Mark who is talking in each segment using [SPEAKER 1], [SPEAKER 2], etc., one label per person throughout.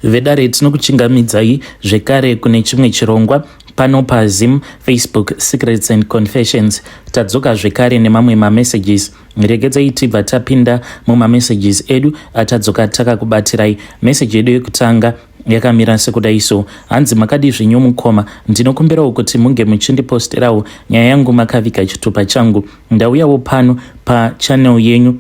[SPEAKER 1] Vedare, tinokuchingamidzai zvekare kune chimwe chirongwa pano paZim Facebook Secrets and Confessions. Tadzoka zvekare nemamwe mamessages. Regedzai tibva tapinda mumamessages edu atadzoka takakubatirai. Meseji yedu yekutanga yakamira sekudai so. Hanzi, "Makadi zvenyu mukoma? Ndinokumbirawo kuti munge muchindiposterawo nyaya yangu makaviga chitupa changu. Ndauyawo pano pachannel yenyu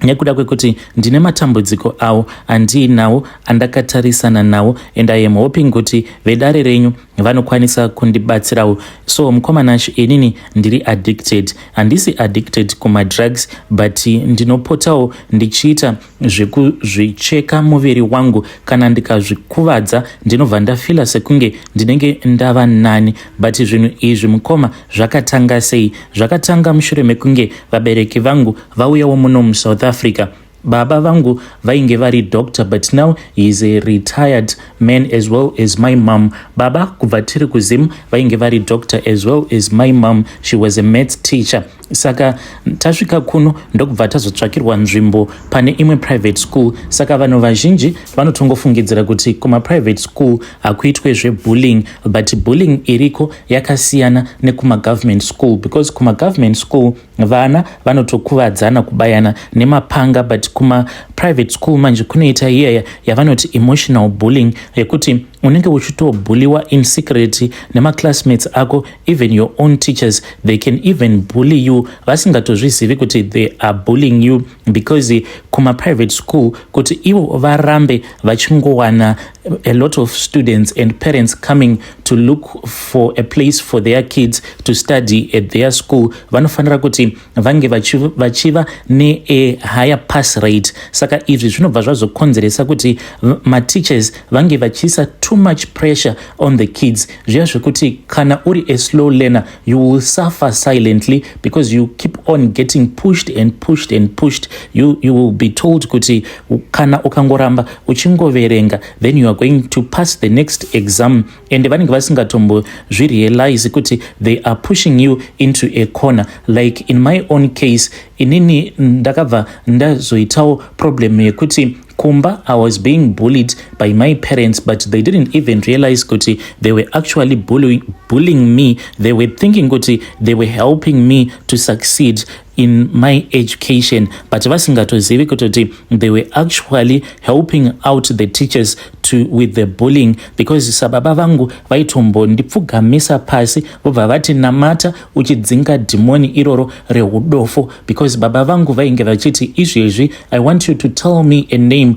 [SPEAKER 1] nekuda kwekuti ndine matambudziko awo andiinawo andakatarisana nawo, and I am hoping kuti vedare renyu vanokwanisa kundibatsirawo. So mukoma Nash, inini ndiri addicted. Handisi addicted kumadrugs, but ndinopotawo ndichiita zvekuzvicheka muviri wangu. Kana ndikazvikuvadza, ndinobva ndafeela sekunge ndinenge ndava nani. But zvinhu izvi, mukoma, zvakatanga sei? Zvakatanga mushure mekunge vabereki vangu vauyawo muno muSouth Africa. Baba vangu vainge vari doctor, but now he is a retired man, as well as my mom. Baba kubva tiri kuZim vainge vari doctor, as well as my mom, she was a maths teacher. Saka tasvika kuno, ndokubva tazotsvakirwa nzvimbo pane imwe private school. Saka vanhu vazhinji vanotongofungidzira kuti kumaprivate school hakuitwe zvebullying, but bullying iriko, yakasiyana nekumagovernment school, because kumagovernment school vana vanotokuvadzana, kubayana nemapanga, but kumaprivate school manje kunoita iyaya yavanoti emotional bullying, yekuti unenge uchitobulliwa in secret nemaclassmates ako. Even your own teachers, they can even bully you vasingatozvizivi kuti they are bullying you, because kumaprivate school, kuti ivo varambe vachingowana a lot of students and parents coming to look for a place for their kids to study at their school, vanofanira kuti vange vachiva nea higher pass rate. Saka izvi zvinobva zvazokonzeresa kuti mateachers vange vachiisa too much pressure on the kids, zviya zvekuti kana uri a slow learner, you will suffer silently because you keep on getting pushed and pushed and pushed. You will be told kuti kana ukangoramba uchingoverenga, then you are going to pass the next exam, and vanenge vasingatombozvirealize kuti they are pushing you into a corner. Like in my own case, inini ndakabva ndazoitawo problem yekuti kumba I was being bullied by my parents, but they didn't even realize kuti they were actually bullying me. They were thinking kuti they were helping me to succeed in my education, but vasingatozivi kutoti they were actually helping out the teachers to with the bullying, because sababa vangu vaitombondipfugamisa pasi, vobva vati, "Namata uchidzinga dhimoni iroro reudofo," because baba vangu vainge vachiti, "Izvezvi I want you to tell me a name,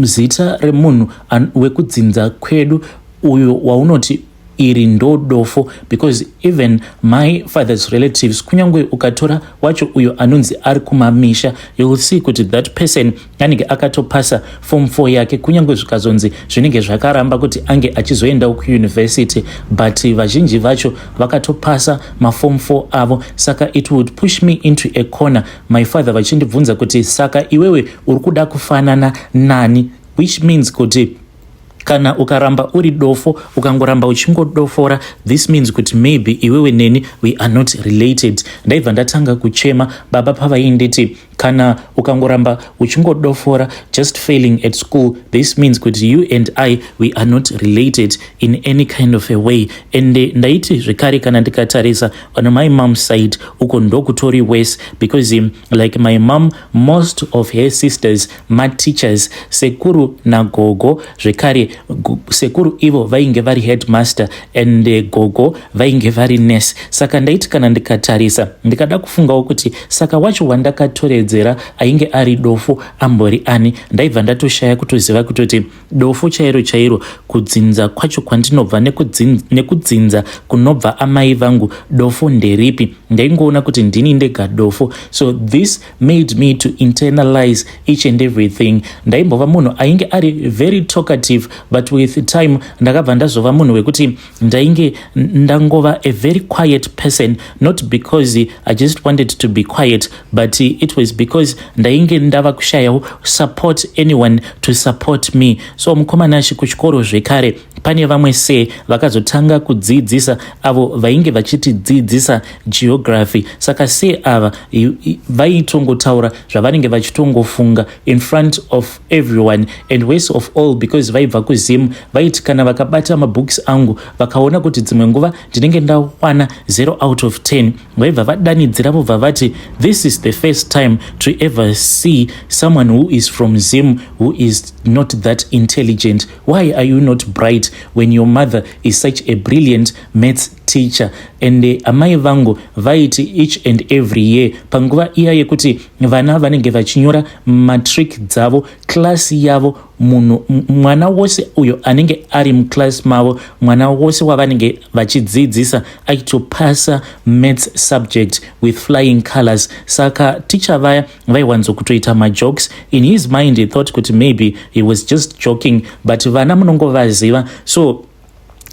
[SPEAKER 1] zita remunhu wekudzinza kwedu uyo waunoti iri ndo dofo," because even my father's relatives, kunyange ukatora wacho uyo anonzi ari kumamisha, you will see kuti that person anenge akatopasa form 4 yake, kunyange zvikazonzi zvinenge zvakaramba kuti ange achizoendawo kuuniversity, but vazhinji vacho vakatopasa maform 4 avo. Saka it would push me into a corner, my father vachindibvunza kuti, "Saka iwewe uri kuda kufanana nani?" Which means kuti kana ukaramba uri dofo, ukangoramba uchingodofora, this means kuti maybe iwewe neni we are not related. Ndaibva ndatanga kuchema baba pavainditi, "Kana ukangoramba uchingodofora, just failing at school, this means kuti you and I, we are not related in any kind of a way." And ndaiti zvekare kana ndikatarisa on my mom side, uko ndokutori worse, because like my mom, most of her sisters mateachers. Sekuru nagogo zvekare, sekuru ivo vainge vari headmaster and gogo vainge vari nurse. Saka ndaiti kana ndikatarisa, ndikada kufungawo kuti saka wacho wandakatoredzera ainge ari dofo ambori ani, ndaibva ndatoshaya kutoziva kutoti dofo chairo chairo kudzinza kwacho kwandinobva nekudzinza kunobva amai vangu, dofo nderipi? Ndaingoona kuti ndini ndega dofo. So this made me to internalize each and everything. Ndaimbova munhu ainge ari very talkative, but with time ndakabva ndazova munhu wekuti ndainge ndangova a very quiet person, not because I just wanted to be quiet, but it was Is because ndainge ndava kushayawo support, anyone to support me. So mukoma Nashe, kuchikoro zvekare pane vamwe se vakazotanga kudzidzisa, avo vainge vachitidzidzisa geography. Saka se ava vaitongotaura zvavanenge vachitongofunga in front of everyone. And worst of all, because vaibva kuZim, vaiti kana vakabata mabooks angu, vakaona kuti dzimwe nguva ndinenge ndawana 0 out of 10, vaibva vadanidzira, vobva vati, "This is the first time to ever see someone who is from Zim who is not that intelligent. Why are you not bright when your mother is such a brilliant maths teacher?" And amai vangu vaiti each and every year, panguva iya yekuti vana vanenge vachinyora matric dzavo, klasi yavo, munhu mwana wose uyo anenge ari muklasi mavo, mwana wose wavanenge vachidzidzisa, aitopasa maths subject with flying colors. Saka ticha vaya vaiwanzokutoita majokes. In his mind he thought kuti maybe he was just joking, but vana munongovaziva. So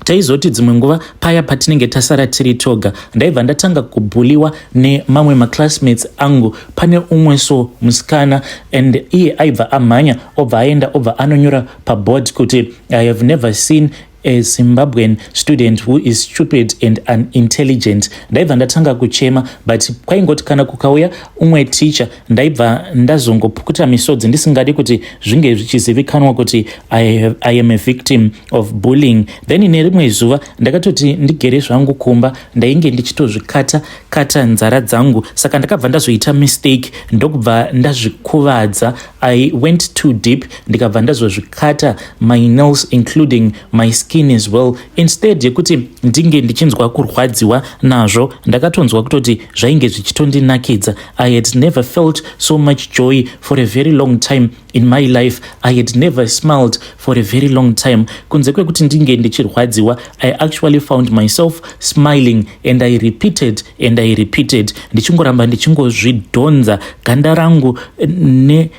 [SPEAKER 1] taizoti dzimwe nguva paya patinenge tasara tiri toga, ndaibva ndatanga kubhuliwa nemamwe maclassmates angu. Pane umwe so musikana, and iye aibva amhanya, obva aenda, obva anonyora paboard kuti, "I have never seen a Zimbabwean student who is stupid and unintelligent." Ndaibva ndatanga kuchema, but kwaingoti kana kukauya umwe teacher, ndaibva ndazongopukuta misodzi, ndisingadi kuti zvinge zvichizivikanwa kuti I am a victim of bullying. Then nerimwe zuva ndakatoti ndigere zvangu kumba, ndainge ndichitozvikata kata nzara dzangu. Saka ndakabva ndazoita mistake, ndokubva ndazvikuvadza. I went too deep, ndikabva ndazozvikata my nails, including my skin as well. Instead yekuti ndinge ndichinzwa kurwadziwa nazvo, ndakatonzwa kutoti zvainge zvichitondinakidza. I had never felt so much joy for a very long time in my life. I had never smiled for a very long time. Kunze kwekuti ndinge ndichirwadziwa, I actually found myself smiling, and I repeated and I repeated, ndichingoramba ndichingozvidhonza ganda rangu ne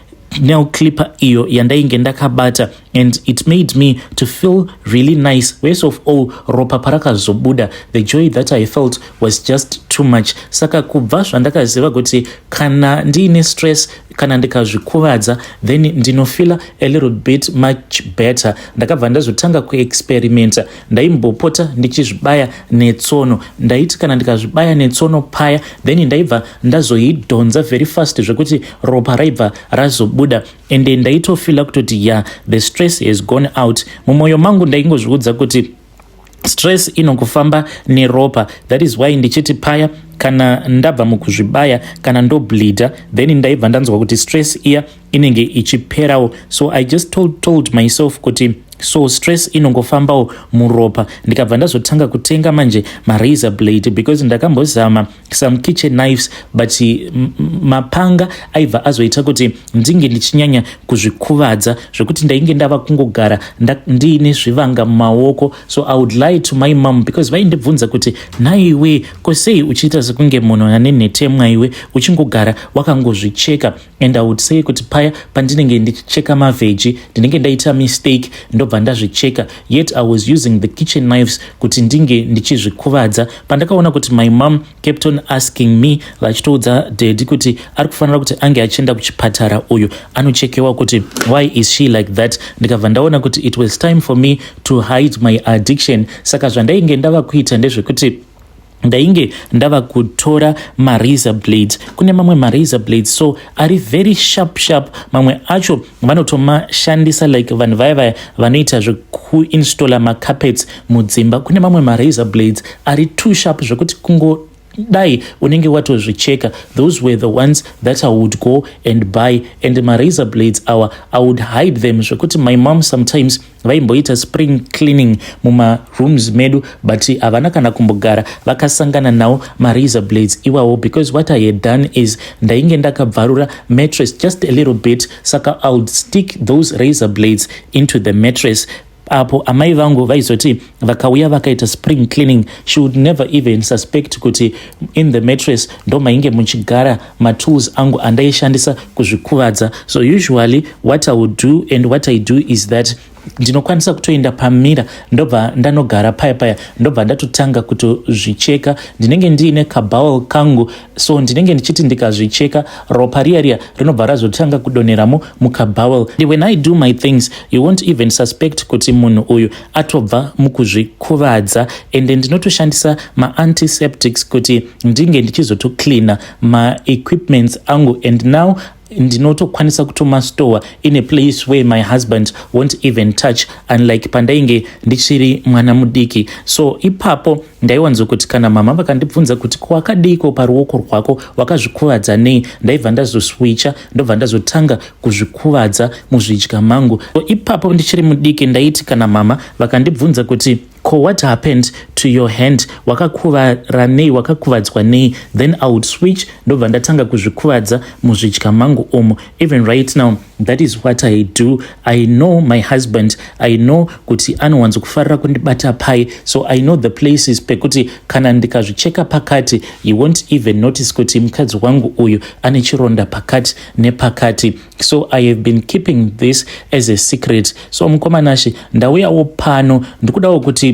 [SPEAKER 1] nail clipper iyo yandainge ndakabata, and it made me to feel really nice. Worst of all, ropa parakazobuda, the joy that I felt was just too much. Saka kubva zvandakaziva kuti kana ndiine stress, kana ndikazvikuvadza, then ndinofeela a little bit much better, ndakabva ndazotanga kuexperimenta. Ndaimbopota ndichizvibaya netsono. Ndaiti kana ndikazvibaya netsono paya, then ndaibva ndazoidhonza very fast, zvekuti ropa raibva razobuda, ende ndaitofeela kutoti ya, the stress has gone out. Mumwoyo mangu ndaingozviudza kuti stress inongofamba neropa. That is why ndichiti paya kana ndabva mukuzvibaya, kana ndobleeda, then ndaibva ndanzwa kuti stress iya inenge ichiperawo. So I just told myself kuti so stress inongofambawo muropa. Ndikabva ndazotanga kutenga manje marazor blade, because ndakambozama some kitchen knives, but mapanga aibva azoita kuti ndinge ndichinyanya kuzvikuvadza, zvekuti ndainge ndava kungogara ndiine zvivanga mumaoko. So I would lie to my mom, because vaindibvunza kuti, "Naiwe, kosei uchiita sekunge munhu ane nhetemwa, iwe uchingogara wakangozvicheka?" And I would say kuti paya pandinenge ndichicheka maveggie, ndinenge ndaita mistake, ndobva ndazvicheka. Yet I was using the kitchen knives kuti ndinge ndichizvikuvadza. Pandakaona kuti my mom kept on asking me, vachitoudza daddy kuti ari kufanira kuti ange achienda kuchipatara uyu, anochekewa kuti why is she like that, ndikabva ndaona kuti it was time for me to hide my addiction. Saka zvandainge ndava kuita ndezvekuti ndainge ndava kutora marazor blades. Kune mamwe marazor blades so ari very sharp sharp. Mamwe acho vanotomashandisa like vanhu vaya vaya vanoita zvekuinstalla macarpets mudzimba. Kune mamwe marazor blades ari too sharp, zvekuti kungo dai unenge watozvicheka. Those were the ones that I would go and buy, and marazor blades awa, I would hide them, zvekuti my mom sometimes vaimboita spring cleaning mumarooms medu, but havana kana kumbogara vakasangana nawo marazor blades iwawo, because what I had done is ndainge ndakabvarura mattress just a little bit. Saka I would stick those razor blades into the mattress. Apo amai vangu vaizoti vakauya vakaita spring cleaning, she would never even suspect kuti in the mattress ndo mainge muchigara matools angu andaishandisa kuzvikuvadza. So usually what I would do and what I do is that Ndinokwanisa kutoenda pamirror, ndobva ndanogara paya paya, ndobva ndatotanga kutozvicheka. Ndinenge ndiine kabowl kangu, so ndinenge ndichiti ndikazvicheka, ropa riya riya rinobva razotanga kudonheramo mukabowl. When I do my things, you won't even suspect kuti munhu uyu atobva mukuzvikuvadza. Ende ndinotoshandisa maantiseptics kuti ndinge ndichizotocleana maequipments angu, and now ndinotokwanisa kutomastore in a place where my husband won't even touch, unlike pandainge ndichiri mwana mudiki. So ipapo ndaiwanzokuti kana mama vakandibvunza kuti, "Kwakadiko paruoko rwako? Wakazvikuvadza nei?" ndaibva ndazoswicha, ndobva ndazotanga kuzvikuvadza muzvidya mangu. So ipapo ndichiri mudiki, ndaiti kana mama vakandibvunza kuti, "Ko, what happened to your hand? Wakakuvara nei? Wakakuvadzwa nei?" then I would switch, ndobva ndatanga kuzvikuvadza muzvidya mangu umo. Even right now, that is what I do. I know my husband, I know kuti anowanzokufarira kundibata pai, so I know the places pekuti kana ndikazvicheka pakati, he won't even notice kuti mukadzi wangu uyu ane chironda pakati nepakati. So I have been keeping this as a secret. So mukoma Nashe, ndauyawo pano, ndikudawo kuti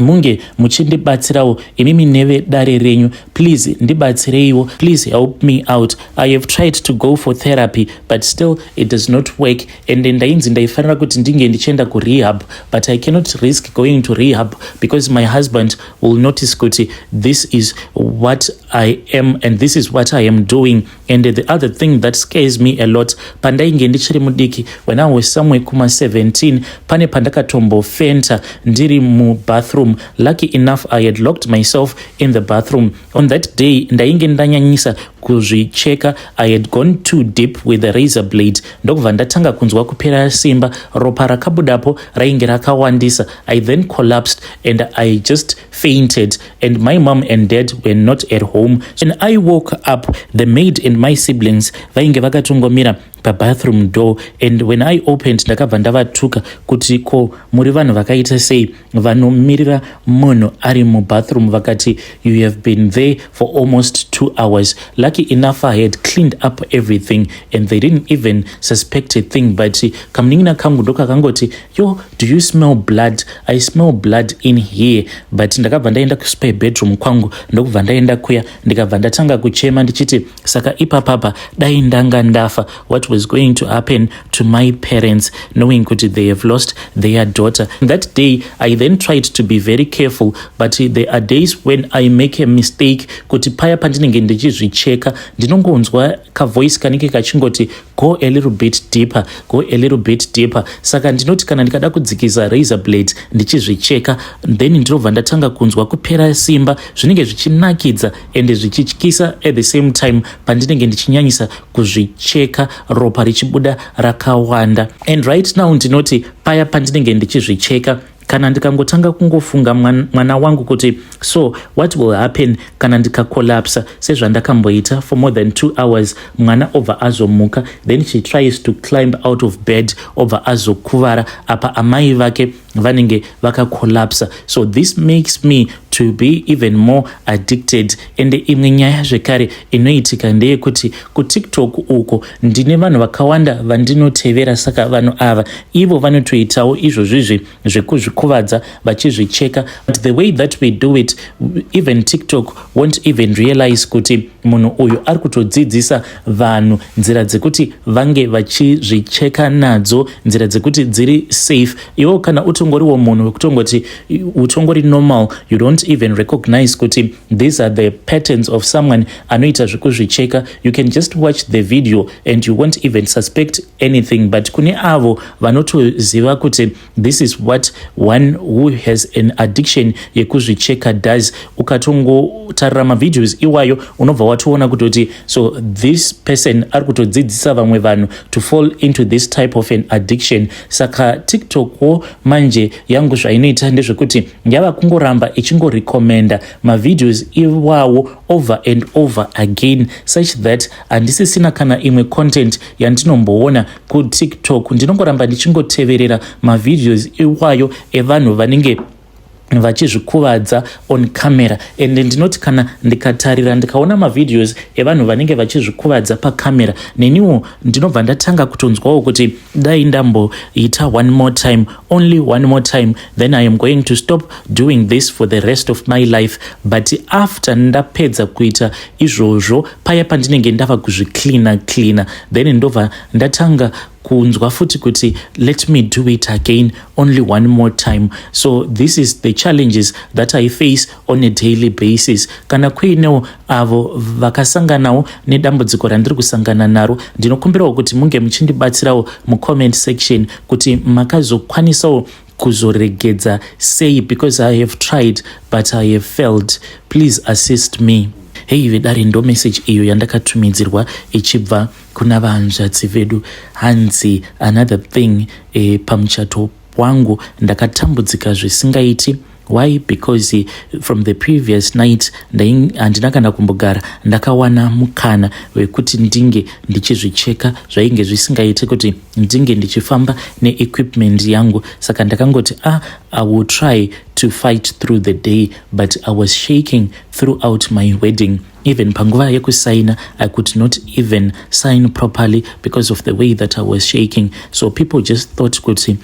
[SPEAKER 1] munge muchindibatsirawo imimi nevedare renyu. Please ndibatsireiwo, please help me out. I have tried to go for therapy, but still it does not work. And ndainzi ndaifanira kuti ndinge ndichienda kurehab, but I cannot risk going to rehab because my husband will notice kuti this is what I am and this is what I am doing. And the other thing that scares me a lot, pandainge ndichiri mudiki, when I was somewhere kuma 17, pane pandakatombofenta ndiri mubathroom. Lucky enough, I had locked myself in the bathroom. On that day ndainge ndanyanyisa kuzvicheka. I had gone too deep with the razor blade, ndokubva ndatanga kunzwa kupera simba. Ropa rakabudapo rainge rakawandisa. I then collapsed and I just fainted, and my mom and dad were not at home. When I woke up, the maid and my siblings vainge vakatongomira pabathroom door, and when I opened, ndakabva ndavatuka kuti, "Ko, muri vanhu vakaita sei vanomirira munhu ari mubathroom?" Vakati, "You have been there for almost 2 hours." Lucky enough, I had cleaned up everything and they didn't even suspect a thing, but kamunin'ina kangu ndokakangoti, "Yo, do you smell blood? I smell blood in here." But ndakabva ndaenda kuspare bedroom kwangu, ndokubva ndaenda kuya, ndikabva ndatanga kuchema ndichiti, "Saka ipapapa dai ndanga ndafa, what was going to happen to my parents, knowing kuti they have lost their daughter?" That day I then tried to be very careful, but there are days when I make a mistake, kuti paya pandinenge ndichizvicheka, ndinongonzwa kavoice kanenge kachingoti, "Go a little bit deeper, go a little bit deeper." Saka ndinoti kana ndikada kudzikisa razor blade ndichizvicheka, then ndinobva ndatanga kunzwa kupera simba. Zvinenge zvichinakidza ende zvichityisa at the same time, pandinenge ndichinyanyisa kuzvicheka, ropa richibuda rakawanda. And right now ndinoti paya pandinenge ndichizvicheka, kana ndikangotanga kungofunga mwana wangu kuti, so what will happen kana ndikakolapsa sezvandakamboita for more than 2 hours, mwana obva azomuka, then she tries to climb out of bed, obva azokuvara, apa amai vake vanenge vakakolapsa? So this makes me to be even more addicted. Ende imwe nyaya zvekare inoitika ndeyekuti kuTikTok uko ndine vanhu vakawanda vandinotevera. Saka vanhu ava ivo vanotoitawo izvozvizvi zvekuzvikuvadza vachizvicheka, but the way that we do it, even TikTok won't even realize kuti munhu uyu ari kutodzidzisa vanhu nzira dzekuti vange vachizvicheka nadzo, nzira dzekuti dziri safe. Iwo kana utongoriwo munhu wekutongoti utongori normal, you don't even recognize kuti these are the patterns of someone anoita zvekuzvicheka. You can just watch the video and you won't even suspect anything. But kune avo vanotoziva kuti this is what one who has an addiction yekuzvicheka does, ukatongotarira mavideos iwayo, unobva watoona kutoti so this person ari kutodzidzisa vamwe vanhu to fall into this type of an addiction. Saka TikTok wo manje yangu zvainoita ndezvekuti yava kungoramba ichingorecommenda mavideos iwawo over and over again, such that handisisina kana imwe content yandinomboona kuTikTok. Ndinongoramba ndichingoteverera mavideos iwayo evanhu vanenge Vachizvikuvadza on camera, and ndinoti kana ndikatarira, ndikaona mavideos evanhu vanenge vachizvikuvadza pacamera, neniwo ndinobva ndatanga kutonzwawo kuti dai ndamboita one more time, only one more time, then I am going to stop doing this for the rest of my life. But after ndapedza kuita izvozvo, paya pandinenge ndava kuzvicleana cleana, then ndobva ndatanga kunzwa futi kuti let me do it again, only one more time. So this is the challenges that I face on a daily basis. Kana kuinewo avo vakasanganawo nedambudziko randiri kusangana naro, ndinokumbirawo kuti munge muchindibatsirawo mucomment section kuti makazokwanisawo kuzoregedza sei, because I have tried but I have failed. Please assist me. Hei vedare, ndo message iyo yandakatumidzirwa ichibva kuna vahanzvadzi vedu. Hanzi another thing, pamuchato wangu ndakatambudzika zvisingaiti. Why? Because from the previous night handina kana kumbogara ndakawana mukana wekuti ndinge ndichizvicheka. Zvainge zvisingaiti kuti ndinge ndichifamba neequipment yangu. Saka ndakangoti, ah, I will try to fight through the day, but I was shaking throughout my wedding. Even panguva yekusaina, I could not even sign properly because of the way that I was shaking. So people just thought kuti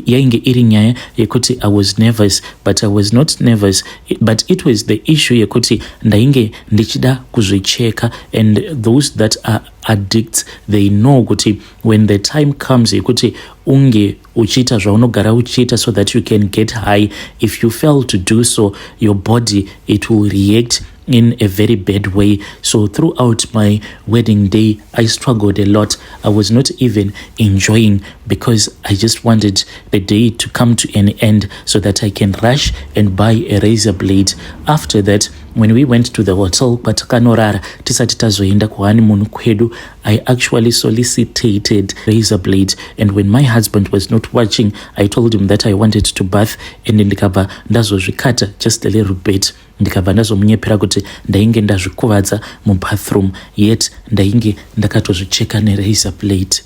[SPEAKER 1] yainge iri nyaya yekuti I was nervous, but I was not nervous, but it was the issue yekuti ndainge ndichida kuzvicheka. And those that are addicts, they know kuti when the time comes yekuti unge uchiita zvaunogara uchiita so that you can get high, if you fail to do so, your body, it will react in a very bad way. So throughout my wedding day, I struggled a lot. I was not even enjoying because I just wanted the day to come to an end so that I can rush and buy a razor blade. After that, when we went to the hotel kwatakanorara tisati tazoenda kuhoneymoon kwedu, I actually solicited razor blade, and when my husband was not watching, I told him that I wanted to bath, and ndikabva ndazozvikata just a little bit. Ndikabva ndazomunyepera kuti ndainge ndazvikuvadza mubathroom, yet ndainge ndakatozvicheka nerazor blade.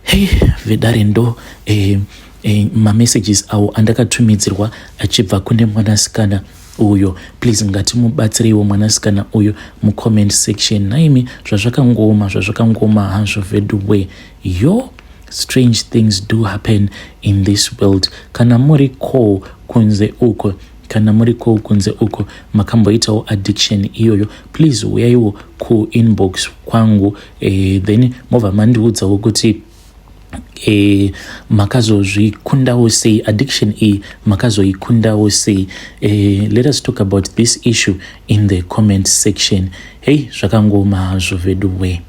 [SPEAKER 1] Hei vedare, ndo mamessages awo andakatumidzirwa achibva kune mwanasikana uyo. Please, ngatimubatsireiwo mwanasikana uyo mucomment section. Naimi, zvazvakangooma, zvazvakangooma hazvo veduwe. Yo, strange things do happen in this world. Kana muri ko kunze uko, kana muri ko kunze uko makamboitawo addiction iyoyo, please uyaiwo kuinbox kwangu, then mobva mandiudzawo kuti makazozvikundawo sei addiction iyi, makazoikundawo sei. Let us talk about this issue in the comment section. Hei, zvakangoma hazvo vedu we.